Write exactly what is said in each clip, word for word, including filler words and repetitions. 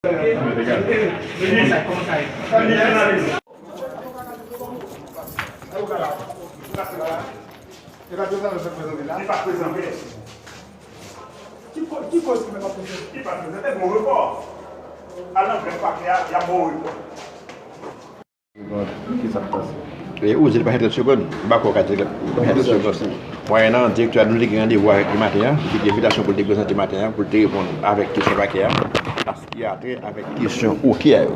Ki ko-, ki koz ki fè pa prezante? Ki pa prezante bon repò. Al nan grèf pakè a, y ap ba w repò. Ki sa k pase? E, ou di li pa fè trant segonn, m pa kwè w ka di li pa fè trant segonn. Mwayennan, direktè a nou te gen randevou avèk li maten an, li te gen envitasyon pou l te prezante maten an, pou l te reponn avèk kesyon pakè a, ki a trè avèk kesyon oke a yo.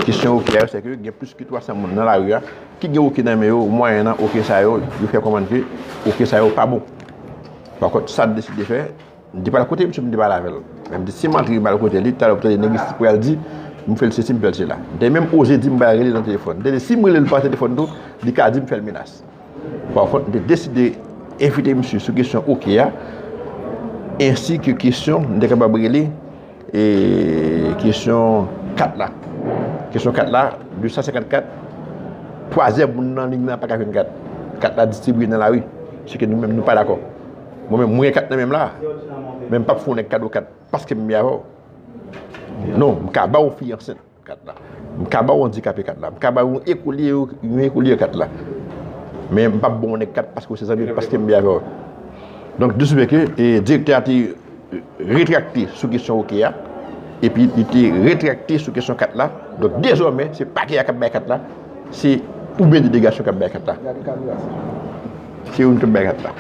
Kesyon oke a yo, se ke gen plis ke twa san moun nan lari a ki gen oke nan men yo, mwayennan oke sa yo, yo fè konprann ke oke sa yo pa bon. Pa kont, sa n deside fè, m te pral kote misye, m te pale avè l. Men m di, si m antre m al kote li, talè w ap tande nèg isit pral di, m fè l sesi, m fè l sela. M te menm oze di m pral rele l nan telefòn. M te di, si m rele l pa telefòn tou, li ka di m fè l menas. Pa kont, m te deside envite misye sou kesyon oke a, ensi ke kesyon, m te kapab rele, e, kesyon kat la. Kesyon kat la, de san senkant kat, twazyèm moun nan liy nan pa ka jwenn kat. Kat la distribiye nan lari. Se ke nou menm, nou pa dakò. Mwen menm, mwen gen kat nan men m la, men m p ap fè yon nèg kado kat paske m byen avè w. Non, m ka ba w fi ansent kat la. M ka ba w andikape kat la. M ka ba w yon ekolye, yon ekolye kat la. Men m p ap ba w nèg kat paske w se zanmi m, paske m byen avè w. Donk, de ce fait que, e, direktè a te retrakte sou kesyon oke a, epi li te retrakte sou kesyon kat la. Donk, dezòmè, se pakè a k ap bay kat la, se oubyen delegasyon k ap bay kat la. Se youn k ap bay kat la.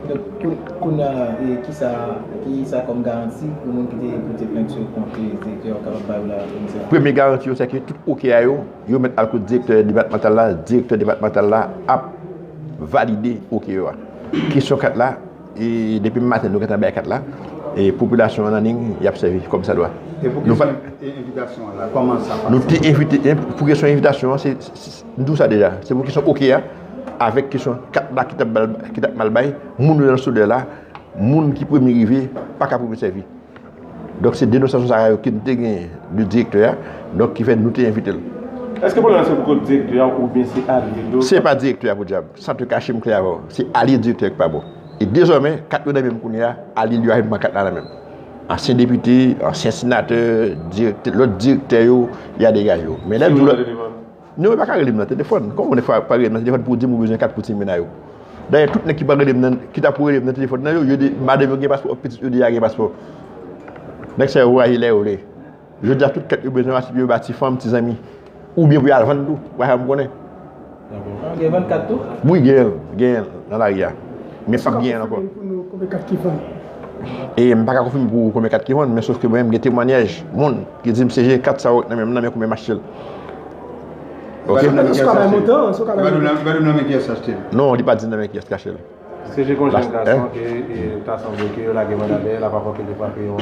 Donk, kou-, kounye a la, e, kisa, kisa kòm garanti pou moun ki te pote plent yo kont direktè a kapab ba yo la komisè a? Premye garanti yo, se ke tout oke a yo, yo mèt al kot direktè depatmantal la, direktè depatmantal la ap valide oke yo a. Kesyon kat la, e depi maten nou gentan bay kat la, e popilasyon an nan liy, y ap sèvi kòm sa dwa. E pou kesyon envitasyon an la, kòman sa pase? Nou te envite, e pou kesyon envitasyon an, se, se, se, m di w sa deja, se pou kesyon oke a, avèk kesyon kat la ki t ap mal, ki t ap mal bay, moun yo nan sodè la, moun ki premye rive, pa ka premye sèvi. Donk, se denonsasyon sa yo ke n te gen de direktè a, donk, ki fè nou te envite l. Èske pwoblèm nan se pou kont direktè a oubyen se alye l yo? Se pa direktè a podyab. San te kache m klè avè w. Se alye direktè a ki pa bon. E dezòmè, kat yo nan men m kounye a, alye l yo a vin pran kat la nan men m. Ansyen depite, ansyen senatè, direktè, lòt direktè yo, y a degaje yo. Men lè m di w lòt, non, yo pa ka rele m nan telefòn. Kòman yon nèg pa rele m nan telefòn pou di m ou bezwen kat pou timoun a yo? Dayè, tout nèg ki pa rele m nan, ki ta pou rele m nan telefòn nan yo, yo de, madanm yo gen paspò, pitit yo deja gen paspò. Nèg sa yo voyaje lè yo vle. Jodi a, tout kat yo bezwen a, se pou yo ba ti fanm, ti zanmi. Oubyen pou y al vann tou, pa janm konnen. Gen vann kat tou? Wi, genyen, genyen nan lari a. Men p ap genyen ankò. Konbyen kat ki vann? E m pa ka konfime pou ou konbyen kat ki vann, men sòf ke mwen menm gen temwanyaj moun ki di m se je kat sa yo nan men m nan, men konbyen m achte l. Ok? Èske w ka bay montan? Èske w ka bay montan? Li pa di nan men kiyès ki achte l. Non, li pa di nan men kiyès ki achte l. Se je gon jèn gason ke, e, ta sanble ke yo lage manda dèyè l, apre ke li frape yon.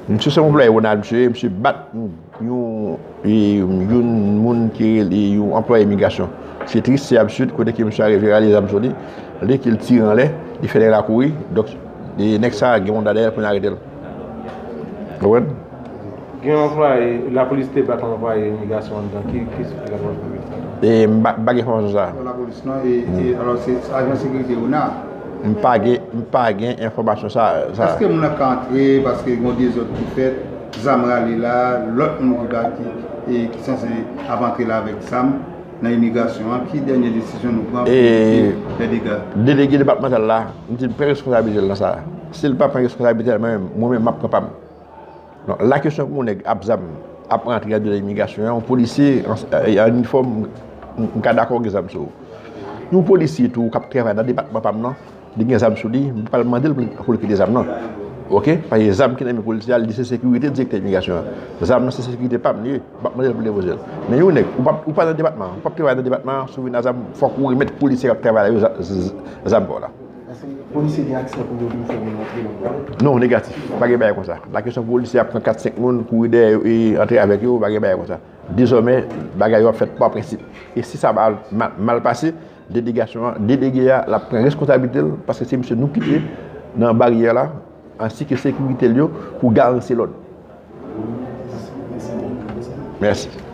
Misye se yon anplwaye Ronald, misye, misye bat yon, e, yon moun ki rele yon anplwaye imigrasyon. Se tris, se absid, kote ke misye arive rale zam sou li, li ke l tire anlè, li fè nèg la kouri. Donk, e, nèg sa a gen manda dèyè l pou n arete l. Ou konprann? Gen yon anplwaye, lapolis te bat yon anplwaye imigrasyon anndan. Ki, ki esplikasyon w ap fè sa? E, m pa, m pa gen enfòmasyon sa a. Lapolis non, e, e, alò, se ajan sekirite yo nan. M pa gen, m pa gen enfòmasyon sa, sa. Èske moun nan ka antre paske gen yon dezòd ki fèt, zam rale la, lòt moun ki pa, ki, e, ki sanse ap antre la avèk zam nan imigrasyon an, ki dènye desizyon nou pran pou evite dega? Delege depatmantal la, m di l pran responsablite l nan sa. Si l pa pran responsablite l, mwen menm, mwen menm, m ap pran pa m. Non, la kesyon pou yon nèg ap zam, ap rantre anndan imigrasyon an, yon polisye an, an inifòm, m, m ka dakò gen zam sou ou. Yon polisye tou k ap travay nan depatman pa m nan, li gen zam sou li, m pral mande l pou l, pou l kite zam nan. Ok? Paske zam ki nan men polisye a, li se sekirite direktè imigrasyon an. Zam nan se sekirite pa m li ye, m p ap mande l pou l depoze l. Men yon nèg, ou p ap, ou pa nan depatman an, ou p ap travay nan depatman an, si w vin a zam, fòk ou remèt polisye k ap travay la yo za-, z-, z-, zam pa w la. Èske polisye gen aksè pou yo vin fè moun rantre nan peyi? Non, negatif. Pa gen bagay konsa. La kesyon polisye ap pran kat senk moun, kouri dèyè yo e antre avèk yo, pa gen bagay konsa. Dezòmè, bagay yo ap fèt pa prensip. E si sa mal, mal, mal pase, delegasyon an, delege a, l ap pran reskonsablite l, paske se misye nou kite nan baryè la, ansi ke sekirite l yo, pou garanti lòd. Mèsi.